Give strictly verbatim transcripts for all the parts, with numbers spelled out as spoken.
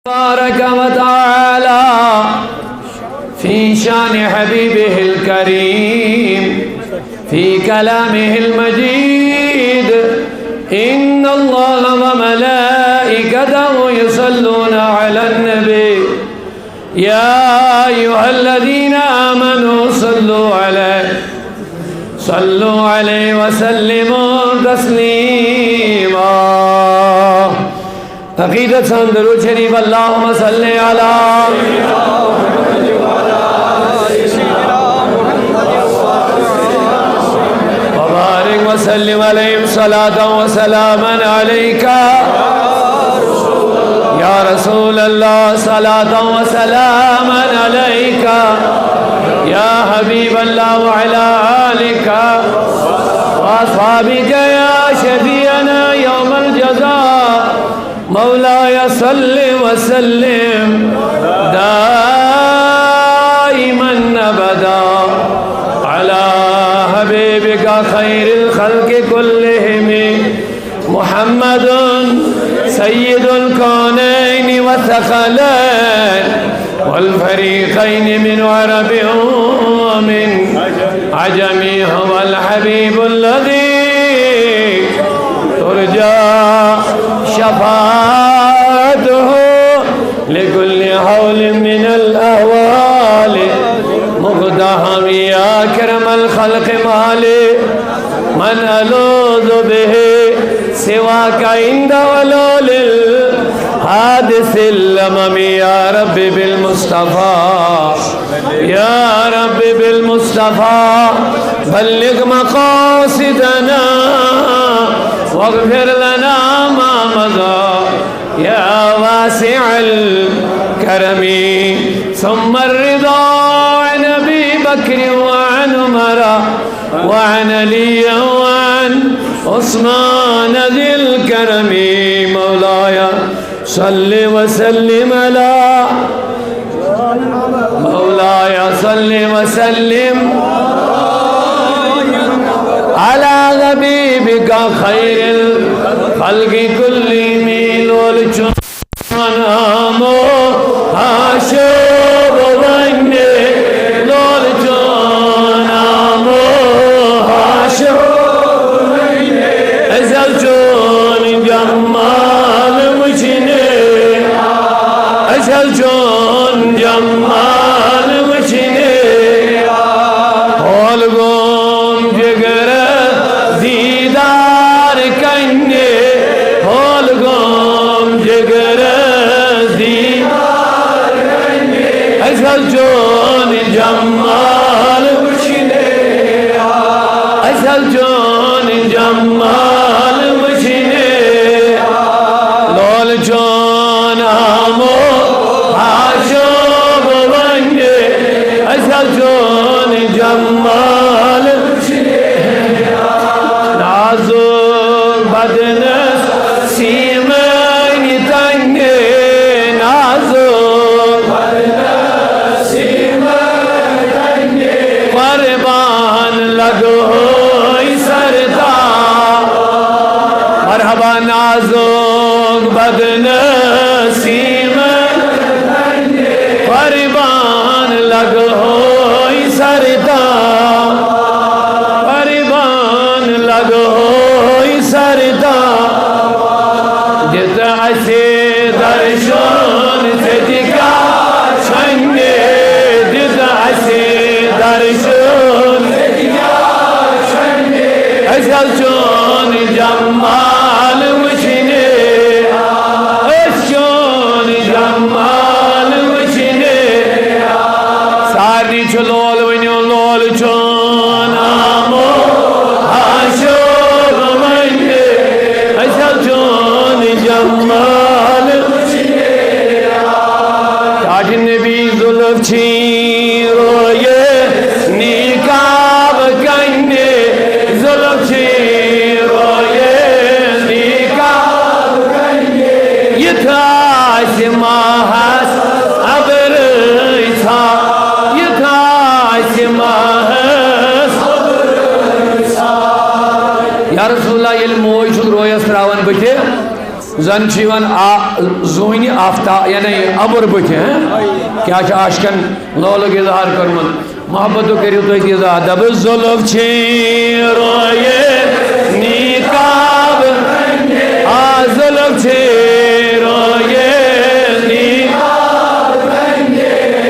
تبارك وتعالى في شان حبيبه الكريم في كلامه المجيد: إن الله وملائكته يصلون على النبي، يا أيها الذين آمنوا صلوا عليه، صلوا عليه وسلموا تسليما. عقیدت سان درود شریف، اللهم صل على وبارك وسلم عليهم، صلاة وسلاما عليك يا رسول الله، صلاة وسلاما عليك يا حبيب الله، وعلى آلك وأصحابك يا شفيعنا يوم الجزاء. مولاي صل وسلم دائما أبدا على حبيبك خير الخلق كلهم، محمد سيد الكونين والثقلين والفريقين من عرب ومن عجم، هو الحبيب الذي ترجى شفاعته لكل هول من الأهوال مقتحم. يا أكرم الخلق، ما لي من ألوذ به سواك عند حلول الحادث اللمم. يا رب بالمصطفى، يا رب بالمصطفى، بلغ مقاصدنا واغفر لنا ما مضى يا واسع الكرم. ثم الرضا عن أبي بكر وعن عمر وعن علي وعن عثمان ذي الكرم. مولاي صل وسلم على، مولاي صل وسلم على حبيبك خير الخلق كلهم. لول چون آمو حاشو بونے، لول چون آمو حاشو، ازل چون جمال وچھنے، ازل چون جمال وچھنے، ہول گوم جگر دیدار کننے، ہول گوم جگر دیدار کننے، ازل چون جمال وچھنے، ازل چون جمال وچھنے، لول چون آمو حاشو بونے، ازل چون جمال وچھنے، نازک بدنس سیمن تنگے، نازک قربان لگوئی سرتا، مرحبا نازک بدنسیم، قربان لگوئی سرتا۔ چھُ یِوان آ-، زوٗنہِ آفتاب، یعنی ابُر بٕتھِ، ہہ؟ کیٛاہ چھُ عاشقن لولُک اظہار کوٚرمُت؟ محبت کٔرِو تُہۍ تہِ اظہار۔ دَپُس زُلف چھِ رویے نقاب، آ، زُلف چھِ رویے نقاب۔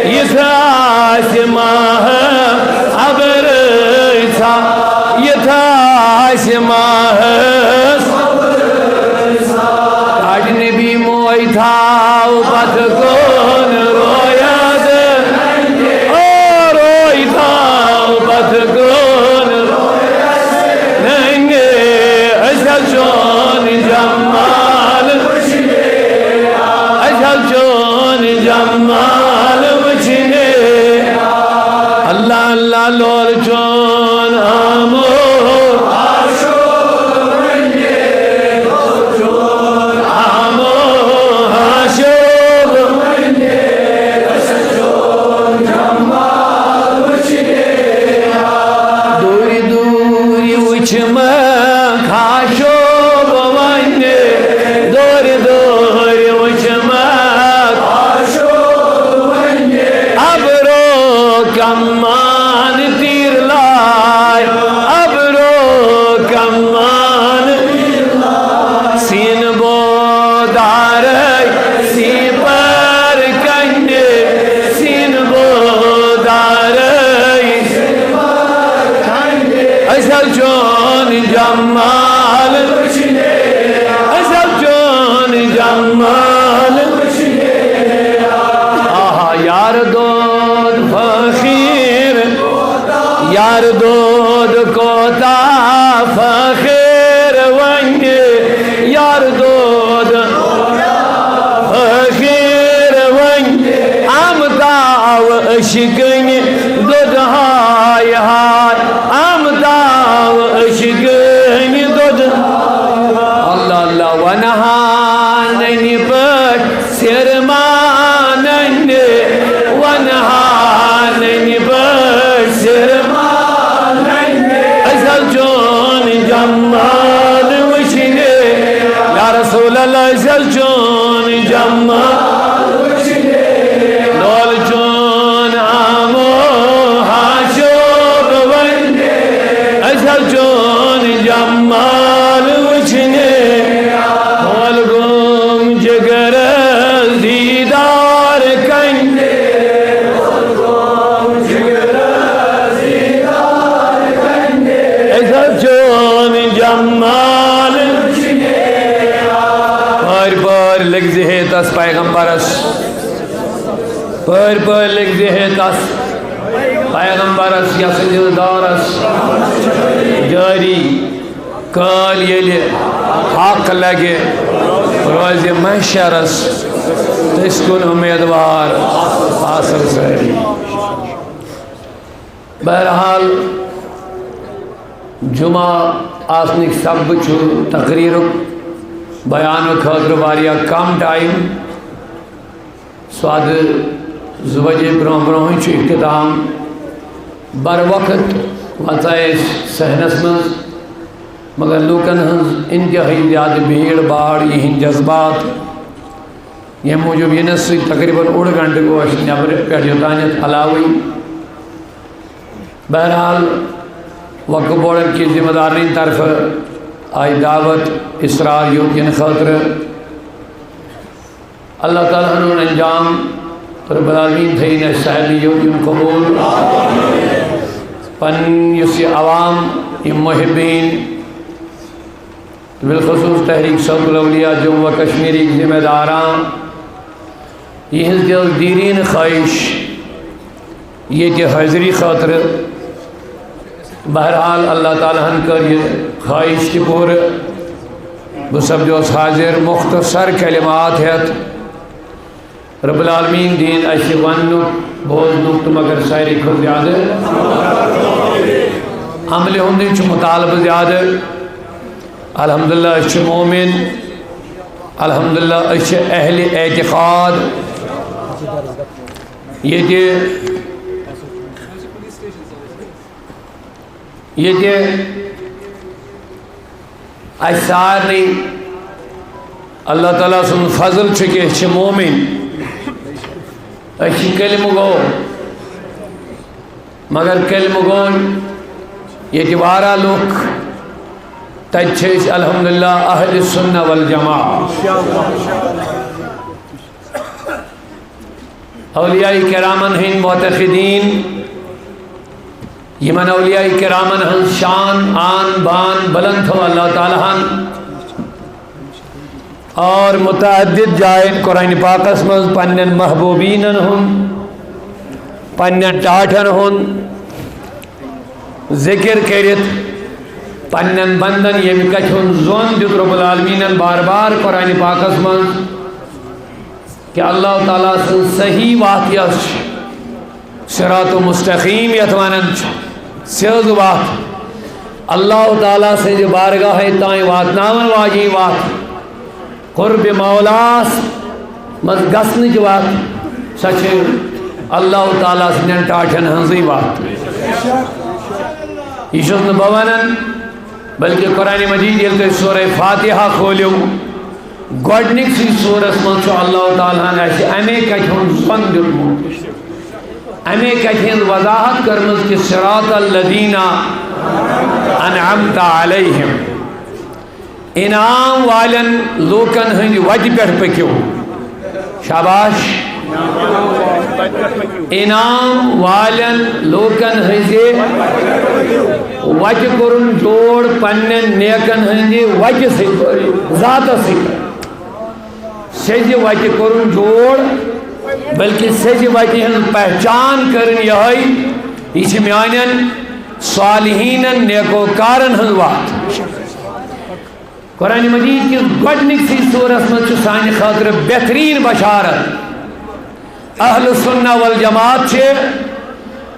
یِژھ آسہِ ماہ ابرٕژھا، یِژھ آسہِ ماہس۔ اجنبی موے تھاو پتھ کُن رویت، او روے تھاو پتھ کُن۔ ننگے أسۍ حظ چون جمال، أسۍ حظ چون جمال وٕچھنہِ۔ اللہ اللہ لول چون آمو، آمو آشوب۔ دوٗرِ دوٗرِ وٕچھِ مےٚ خاشوب وَنہِ، دوٗرِ دوٗرِ وٕچھِ مےٚ خاشوب وَنہِ۔ ابرو کمان تیر لائے، ابرو کمان سین بودارے، سی پر کنڈے، سین بودارے۔ أسۍ حظ چون جمال، أسۍ حظ چون جمال۔ آہا، یار دود فقیر، یار دود کوتا فقیر ونگے، یار دود فقیر ونگے۔ آمتا و عشقنی دود ہائے ہائے، آمتا و عشقنی دود۔ اللہ اللہ، ونہا ننی پٹ سرماننی، ونہا ننی پٹ سرماننی۔ أسۍ حظ چون جمال وٕچھنہِ، یا رسول اللہ، أسۍ حظ چون جمال وٕچھنہِ۔ لول چون آمو ہاشوب ونہِ، أسۍ حظ چون جمال وٕچھنہِ۔ مول گوم جگر دیدار کنہِ، أسۍ حظ چون جمال۔ پٲرۍ پٲرۍ لٔگۍ زِ ہے تس پیغمبرس، پٲرۍ پٲرۍ لٔگۍ زِ ہے تس پیغمبرس، یس سٕنٛدِس دورس جٲری کٲلۍ ییٚلہِ حق لگہِ، روزِ محشرس تٔسۍ کُن امیدوار آسن سٲری۔ بہرحال، جمعہ آسنٕکۍ سببہٕ چھُ تقریرُک بیانہٕ خٲطرٕ واریاہ کم ٹائم۔ سُہ اَدٕ زٕ بجے برونٛہہ برونٛہٕے چھُ اختتام۔ بر وقت وژے أسۍ صحنس منٛز، مگر لوٗکن ہٕنٛز انتہٲئی زیادٕ بھیڑ باڑ، یِہنٛدۍ جذبات، ییٚمہِ موٗجوٗب یِنس سۭتۍ تقریباً اوٚڑ گھنٹہٕ گوٚو اَسہِ نٮ۪برٕ پٮ۪ٹھ یوٚتانٮ۪تھ علاوٕے۔ بہرحال، وقف بورڈن کہِ ذمہ دارن ہٕنٛدِ طرفہٕ آیہِ دعوت اسرار یوت یِنہٕ خٲطرٕ۔ اللہ تعالیٰ ہن اوٚن انجام، رب العالمین تھٲیِن اَسہِ سارنٕے یوت یُن قبول۔ پنُن یُس یہِ عوام، یِم محبین، بالخصوص تحریک صوت الاولیاء جموں و کشمیرٕکۍ ذمہ داران، یِہنٛز دِل دیٖرینہٕ خواہش ییٚتہِ حٲضری خٲطرٕ۔ بہرحال، اللہ تعالیٰ ہن کٔر یہِ خواہش تہِ پوٗرٕ۔ بہٕ سپدیوس حاضر مختصر کلمات ہٮ۪تھ۔ رب العالمین دِیِن اَسہِ وننُک، بوزنُک تہٕ مگر ساروی کھۄتہٕ زیادٕ عملہِ ہُنٛدُے چھُ مطالبہٕ زیادٕ۔ الحمدللہ، أسۍ چھِ مومن۔ الحمدللہ، أسۍ چھِ اہلِ اعتقاد۔ ییٚتہِ، ییٚتہِ اَسہِ سارنٕے اللہ تعالیٰ سُنٛد فضل چھُ کہِ أسۍ چھِ مومن، أسۍ چھِ کلمہٕ گو، مگر کلمہٕ گو ییٚتہِ واریاہ لُکھ، تَتہِ چھِ أسۍ الحمدللہ اہل سنہ والجماعہ۔ اولیاء کرامن ہٕنٛدۍ معتقدین، یِمن اولیاء کرامن ہٕنٛز شان، آن، بان بلند تھٲو اللہ تعالیٰ ہن، اور متعدد جاین قرآن پاکس منٛز پننٮ۪ن محبوبینن ہُنٛد، پننٮ۪ن ٹاٹھن ہُنٛد ذکر کٔرِتھ، پننٮ۪ن بندن ییٚمہِ کتھِ ہُنٛد زون دیُت رب العالمینن بار بار قرآن پاکس منٛز، کہ اللہ تعالیٰ سٕنٛز صحیح وتھ یۄس چھِ، صراط مستقیم یتھ ونان چھِ، سیوٚد وتھ، اللہ تعالیٰ سٕنٛزِ بارگاہے تام واتناون واجیٚنۍ وتھ، قرب مولاس منٛز گژھنٕچ وتھ، سۄ چھِ اللہ تعالیٰ سٕنٛدٮ۪ن ٹاٹھٮ۪ن ہٕنٛزٕے وتھ۔ یہِ چھُس نہٕ بہٕ ونان، بلکہ قرآن مجید ییٚلہِ تُہۍ سورہ فاتحہ کھوٗلِو، گۄڈٕنِکسٕے سورس منٛز چھُ اللہ تعالیٰ ہن اَسہِ اَمے کتھِ ہُنٛد زون دیُتمُت، اَمے کتھِ ہٕنٛز وضاحت کٔرمٕژ کہ صراط الذین انعمت علیہم، انعام والٮ۪ن لوٗکن ہٕنٛدِ وتہِ پٮ۪ٹھ پٔکِو۔ شاباش۔ انعام والٮ۪ن لوٗکن ہٕنٛزِ وتہِ کوٚرُن جوڑ پننٮ۪ن نیکن ہٕنٛدِ وتہِ سۭتۍ، ذاتس سۭتۍ۔ سیٚزِ وتہِ کوٚرُن جوڑ، بلکہ سیٚزِ وتہِ ہٕنٛز پہچان کٔرٕن یِہوٚے، یہِ چھِ میانٮ۪ن صالحیٖنن، نیکوکارن ہٕنٛز وتھ۔ قرآن مجید کِس گۄڈٕنِکسٕے سورس منٛز چھُ سانہِ خٲطرٕ بہتریٖن بشارت۔ اہل سنہ والجماعت چھِ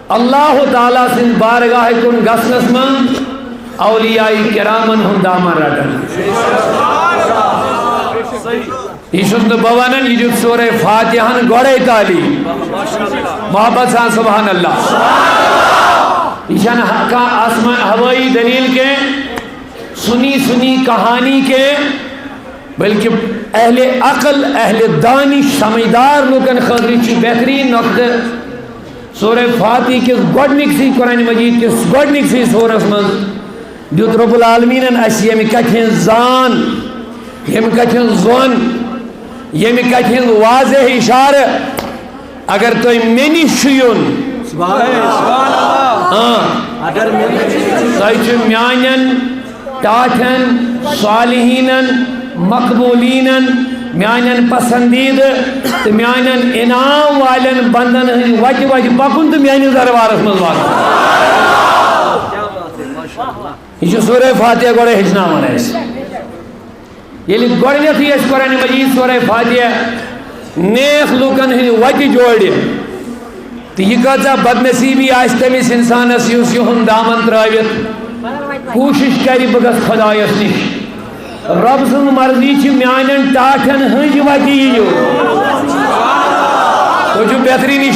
اللہ تعالیٰ سٕنٛدِ بارگاہ کُن گژھنس منٛز اولیاء کرامن ہُنٛد دامن رٹان۔ یہِ چھُس نہٕ بہٕ ونان، یہِ دیُت سورہ فاتحہن گۄڈے تعلیٖم۔ محبت سان سبحان اللہ۔ یہِ چھَنہٕ ہا-، کانٛہہ آسمان ہوٲیی دلیل کینٛہہ، سُنی سُنی کہانی کینٛہہ، بلکہ اہل عقل، اہل دانش، سمجھدار لوٗکن خٲطرٕ چھُ بہتریٖن نۄقطہٕ۔ سورہ فاتحہ کِس گۄڈٕنِکسٕے، قرآن مجید کِس گۄڈٕنِکسٕے سورس منٛز دیُت رب العالمینن اسہِ ییٚمہِ کتھِ ہٕنٛز زان، ییٚمہِ کتھِ ہٕنٛز زون، ییٚمہِ کتھِ ہٕنٛز واضح اشارٕ۔ اگر تۄہہِ مےٚ نِش چھُ یُن، سبحان اللہ، سبحان اللہ۔ ہاں، اگر مےٚ نِش چھُ یُن، تۄہہِ چھُ میانٮ۪ن ٹاٹھٮ۪ن، صالحیٖنن، مقبولیٖنن، میانٮ۪ن پسندیدٕ تہٕ میانٮ۪ن انعام والٮ۪ن بندن ہٕنٛدِ وتہِ وتہِ پکُن تہٕ میٲنِس دربارس منٛز واتُن۔ یہِ چھُ سورہ فاتحہ گۄڈے ہیٚچھناوان اَسہِ۔ ییٚلہِ گۄڈٕنیتھٕے اَسہِ قرآن مجید سورہ فاتحہ نیک لوٗکن ہٕنٛدِ وتہِ جوڑِ، تہٕ یہِ کۭژاہ بدنصیٖبی آسہِ تٔمِس اِنسانس یُس یِہُنٛد دامن ترٛٲوِتھ کوٗشِش کرِ، بہٕ گژھٕ خۄدایس نِش۔ رۄب سٕنٛز مرضی چھِ میانٮ۪ن ٹاٹھٮ۪ن ہٕنٛزِ وتہِ یِیِو۔ تُہۍ چھِو بہتریٖنی